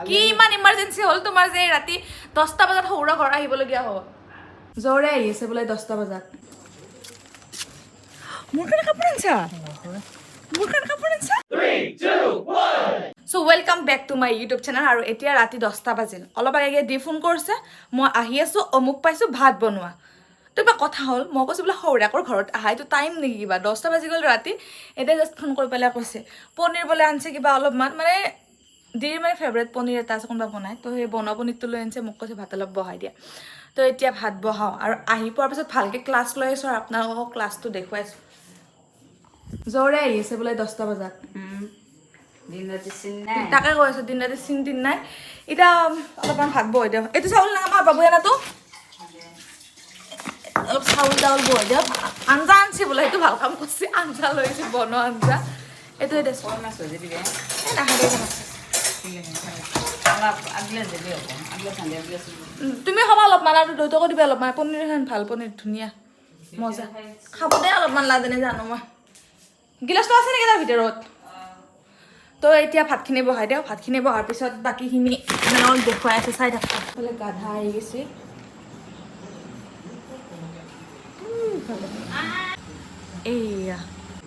কি ইমান ইমাৰ্জেঞ্চি হ'ল তোমাৰ যে ৰাতি 10টা বজাত শহুৰৰ ঘৰ আহিবলগীয়া হ'ল? জ্বৰে আহি আছে বোলে 10টা বজাত। মোৰ কাৰণে কাপোৰ আনছা? মোৰ কাৰণে কাপোৰ আনছা? So welcome back to my YouTube channel. আৰু এতিয়া ৰাতি 10টা বাজিল। অলপ আগে দি ফোন কৰিছে, মই আহি আছোঁ, অমুক পাইছোঁ, ভাত বনোৱা। তো কিবা কথা হ'ল, মই কৈছোঁ বোলে শহুৰেকৰ ঘৰত আহা এইটো টাইম নেকি কিবা? 10টা বাজি গ'ল ৰাতি। এতিয়া জাষ্ট ফোন কৰি পেলাই কৈছে পনীৰ বোলে আনিছে কিবা অলপমান, মানে দিৰ মানে ফেভৰেট পনীৰ এটা আছে কোনোবা বনায়, তো সেই বনোৱা পনীৰটো লৈ আনিছে। মোক কৈছে ভাত অলপ বহাই দিয়া। তো এতিয়া ভাত বহাওঁ আৰু আহি পোৱাৰ পিছত ভালকৈ ক্লাছ লৈ আছোঁ আৰু আপোনালোকক ক্লাছটো দেখুৱাইছোঁ। জ্বৰে আহি আছে বোলে 10টা বজাত। দিন ৰাতি চিন নাই। তাকে কৈ আছোঁ, দিন ৰাতি চিন তিন নাই। এতিয়া অলপমান ভাত বহাই দিয়ক। এইটো চাউল নাই আমাৰ বাবু এনাটো অলপ চাউল তাউল বহাই দিয়ক। আঞ্জা আনছি বোলে, সেইটো ভাল কাম কৰিছে। আঞ্জা লৈ আহিছে, বনোৱা আঞ্জা। এইটো দেচোন। কল মাছ ভাজি দিবে। এই নাখায় দে। অলপ আগিলা দিলে হ'ব, আগিলা চান্দে আগিলা। তুমি খাবা অলপমান আৰু দৈতকো দিবা অলপমান। পনীৰ খান ভাল, পনীৰ ধুনীয়া মজা। খাব দে অলপমান, লাজেনে জানো মই। গিলাচটো আছে নেকি তাৰ ভিতৰত? তো এতিয়া ভাতখিনি বহাই দিওঁ। ভাতখিনি বহাৰ পিছত বাকীখিনি মানে দেখুৱাই আছে, চাই থাকক। এইফালে গাধা আহি গৈছে। এইয়া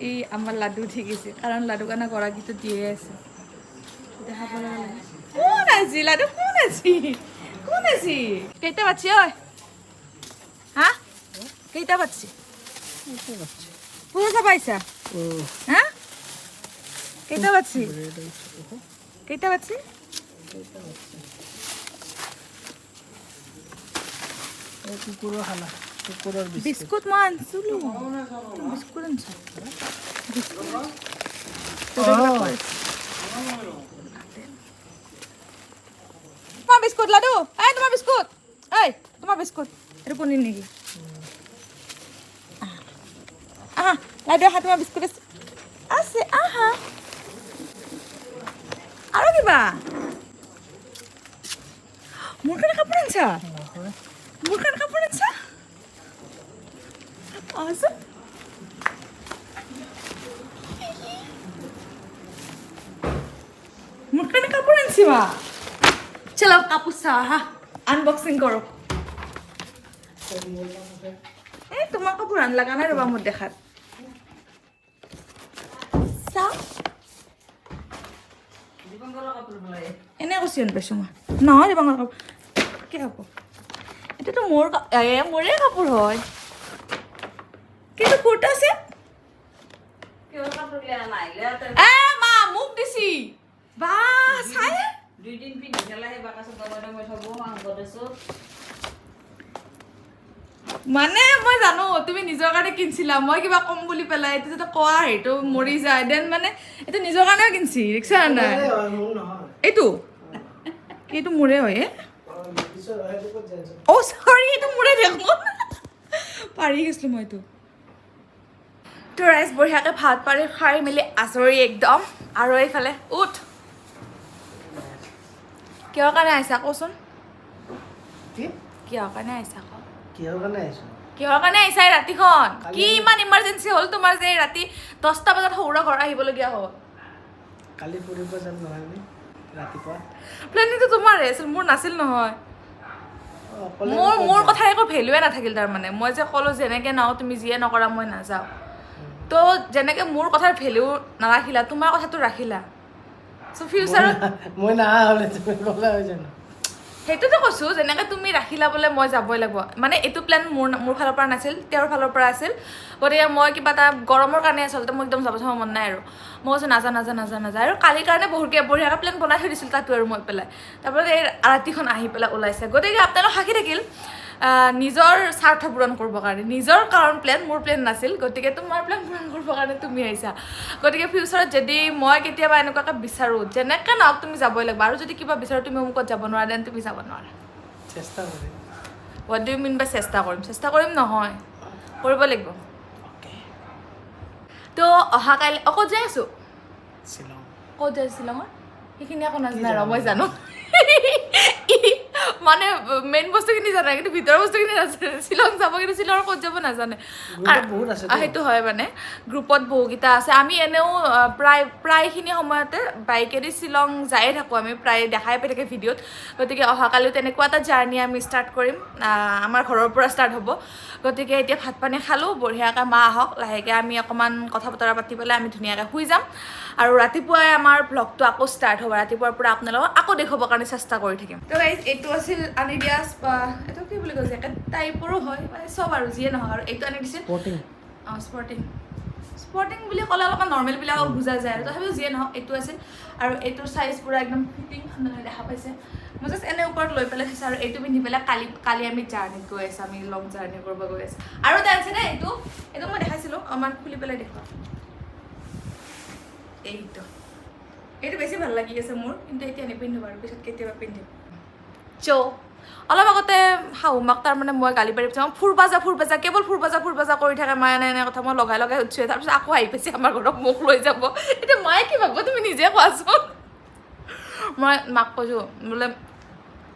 এই আমাৰ লাডু উঠি গৈছে, কাৰণ লাডু কাৰণে গৰাকীটো দিয়ে আছে। দেখা পাব লাগে। কোন আজি লাডু? কোন আজি? কোন আজি? কেইটা বাজছে ঐ? হা, কেইটা বাজছে? পূজা চাব আহিছা? হা, কেইটা বাজছে? কেইটা বাজছে? কুকুৰৰ খানা, কুকুৰৰ। বিস্কুট মই আনছিলো। বিস্কুট আনছ? বিস্কুট। তোমাৰ বিস্কুট লাডু, এই তোমাৰ বিস্কুট, এই তোমাৰ বিস্কুট। এইটো পনীৰ নেকি? আহা লাডু, আহা, তোমাৰ বিস্কুট আছে, আছে, আহা। আৰু কিবা? মোৰ কাৰণে কাপোৰ আনছা? মোৰ কাৰণে কাপোৰ আনছা? আহচোন। মোৰ কাৰণে কাপোৰ আনছি মা। চলো কাপোৰ চাওঁ, আহা, আনবক্সিং কৰোঁ। এই তোমাৰ কাপোৰ আন লগা নাই ৰ'বা মোৰ দেখাত। চাওঁ। দীপংকৰৰ কাপোৰ বোলে। এনে কৈছি আন পাইছোঁ মই। নহয়, দীপাংকৰ কাপোৰ কি কাপোৰ? এইটোতো মোৰ এ মোৰে কাপোৰ হয়, কিন্তু কুৰ্তা আছে। কিহৰ কাপোৰ গিলা নাহিলে? এ মা, মোক দিছি বা চাই। দুইদিন পিন্ধি পেলাই সেই বাকাছত দমাই দমাই থ'ব গডৰেজত। মানে মই জানো তুমি নিজৰ কাৰণে কিনছিলা, মই কিবা কম বুলি পেলাই এইটো যাতে কোৱা হেৰিটো মৰি যায়। Then মানে এইটো নিজৰ কাৰণেও কিনছি, দেখিছা নাই? মোৰ নহয়। এইটো কি? এইটো মোৰে হয়। অ' চৰি, এইটো মোৰে দেখোন, পাৰি গৈছিলোঁ মই এইটো। তো ৰাইজ, বঢ়িয়াকৈ ভাত পানী খাই মেলি আজৰি একদম। আৰু এইফালে উঠ, কিহৰ কাৰণে আহিছা কচোন? কি? কিহৰ কাৰণে আহিছা ক? কিহৰ কাৰণে আহিছো? কিহৰ কাৰণে আহিছা এই ৰাতিখন? কি ইমান ইমাৰ্জেঞ্চি হ'ল তোমাৰ যে ৰাতি 10টা বজাত শহুৰৰ ঘৰ আহিবলগীয়া হ'ল? কালি ফুৰিব যাম নহয় আমি ৰাতিপুৱা। প্লেনিংটো তোমাৰে আছিল, মোৰ নাছিল নহয়। অকলে। মোৰ কথাৰ একো ভেলুৱে নাথাকিল। তাৰমানে মই যে ক'লো যেনেকে নাও, তুমি যিয়ে নকৰা মই নাযাওঁ, তো যেনেকে মোৰ কথাৰ ভেলু নাৰাখিলা, তোমাৰ কথাটো ৰাখিলা। চ' ফিউচাৰত মই নাহা হ'লে তুমি ক'লা হৈ জানো? সেইটোতো কৈছোঁ, যেনেকে তুমি ৰাখিলা বোলে মই যাবই লাগিব, মানে এইটো প্লেন মোৰ ফালৰ পৰা নাছিল, তেওঁৰ ফালৰ পৰা আছিল। গতিকে মই কিবা এটা গৰমৰ কাৰণে আচলতে মোৰ একদম যাব চাব মন নাই আৰু মই কৈছোঁ নাযা নাযা নাযা নাযা। আৰু কালিৰ কাৰণে বহুতকে বঢ়িয়াকৈ প্লেন বনাই থৈ দিছিল তাতো আৰু মই পেলাই, তাৰপিছত এই ৰাতিখন আহি পেলাই ওলাইছে। গতিকে আপোনালোক সাক্ষী থাকিল, নিজৰ স্বাৰ্থ পূৰণ কৰিবৰ কাৰণে, নিজৰ কাৰণ প্লেন, মোৰ প্লেন নাছিল। গতিকে তোমাৰ প্লেন পূৰণ কৰিবৰ কাৰণে তুমি আহিছা। গতিকে ফিউচাৰত যদি মই কেতিয়াবা এনেকুৱাকৈ বিচাৰোঁ, যেনেকৈ নহওক তুমি যাবই লাগিব। আৰু যদি কিবা বিচাৰোঁ তুমি অমুকত যাব নোৱাৰা, then তুমি যাব নোৱাৰা। চেষ্টা কৰিম। What do you mean by চেষ্টা কৰিম? চেষ্টা কৰিম নহয়, কৰিব লাগিব। তো অহা কাইলৈ অ ক'ত যাই আছোঁ? শ্বিলং। ক'ত যাই শ্বিলঙৰ সেইখিনি আকৌ নাজানো আৰু মই জানো। মানে মেইন বস্তুখিনি জানে কিন্তু ভিতৰৰ বস্তুখিনি নাজানে। শ্বিলং যাব কিন্তু শ্বিলঙৰ ক'ত যাব নাজানে। গ্ৰুপত বহুত আছে। সেইটো হয়, মানে গ্ৰুপত বহুকেইটা আছে। আমি এনেও প্ৰায়খিনি সময়তে বাইকেদি শ্বিলং যায়ে থাকোঁ, আমি প্ৰায় দেখাই পাই থাকে ভিডিঅ'ত। গতিকে অহাকালিও তেনেকুৱা এটা জাৰ্ণি আমি ষ্টাৰ্ট কৰিম, আমাৰ ঘৰৰ পৰা ষ্টাৰ্ট হ'ব। গতিকে এতিয়া ভাত পানী খালোঁ বঢ়িয়াকৈ, মা আহক, লাহেকৈ আমি অকণমান কথা বতৰা পাতি পেলাই আমি ধুনীয়াকৈ শুই যাম। আৰু ৰাতিপুৱাই আমাৰ ভ্লগটো আকৌ ষ্টাৰ্ট হ'ব, ৰাতিপুৱাৰ পৰা আপোনালোকক আকৌ দেখুৱাবৰ কাৰণে চেষ্টা কৰি থাকিম। তো গাইজ, এইটো আছিল আনি দিয়া, এইটো কি বুলি কয়, জেকেট টাইপৰো হয়, মানে চব আৰু যিয়ে নহওক, আৰু এইটো আনি দিছিল। স্পৰ্টিং। অঁ, স্পৰ্টিং, স্পৰ্টিং বুলি ক'লে অলপমান নৰ্মেলবিলাকক বুজা যায় আৰু, তথাপিও যিয়ে নহওক এইটো আছিল। আৰু এইটোৰ চাইজ পূৰা একদম ফিটিং, আপোনালোকে দেখা পাইছে। মই জাষ্ট এনে ওপৰত লৈ পেলাই চাইছোঁ। আৰু এইটো পিন্ধি পেলাই কালি আমি জাৰ্ণিত গৈ আছোঁ, আমি লং জাৰ্ণি কৰিব গৈ আছোঁ। আৰু এটা আছে দেই, এইটো মই দেখাইছিলোঁ, অকণমান খুলি পেলাই দেখুৱা। এইটো বেছি ভাল লাগি আছে মোৰ, কিন্তু এতিয়া নিপিন্ধো বাৰু, পিছত কেতিয়াবা পিন্ধিম। অলপ আগতে শাহু মাক তাৰমানে মই গালি পাৰি পিছত, ফুৰবা যা ফুৰবা যা, কেৱল ফুৰবা যা ফুৰবা যা কৰি থাকে মায়ে, এনে এনে কথা মই লগাই লগাই উঠিছোঁ। তাৰপিছত আকৌ আহি পাইছে আমাৰ ঘৰত, মোক লৈ যাব। এতিয়া মায়ে কি ভাবিব তুমি নিজে কোৱাচোন। মই মাক কৈছোঁ বোলে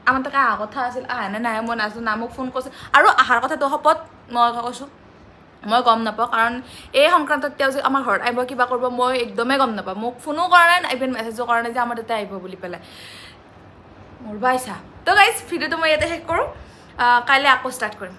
আমাৰ তাকে অহা কথা আছিল, আহে নে নাহে মই নাজানো না, মোক ফোন কৰিছে। আৰু অহাৰ কথাটো শপত মই কৈছোঁ মই গম নাপাওঁ, কাৰণ এই সংক্ৰান্তত তেওঁ যে আমাৰ ঘৰত আহিব কিবা কৰিব মই একদমেই গম নাপাওঁ। মোক ফোনো কৰা নাই, ইভেন মেছেজো কৰা নাই যে আমাৰ তাতে আহিব বুলি পেলাই। মোৰ বাইছা। তো গাইজ, ভিডিঅ'টো মই ইয়াতে শেষ কৰোঁ, কাইলৈ আকৌ ষ্টাৰ্ট কৰিম।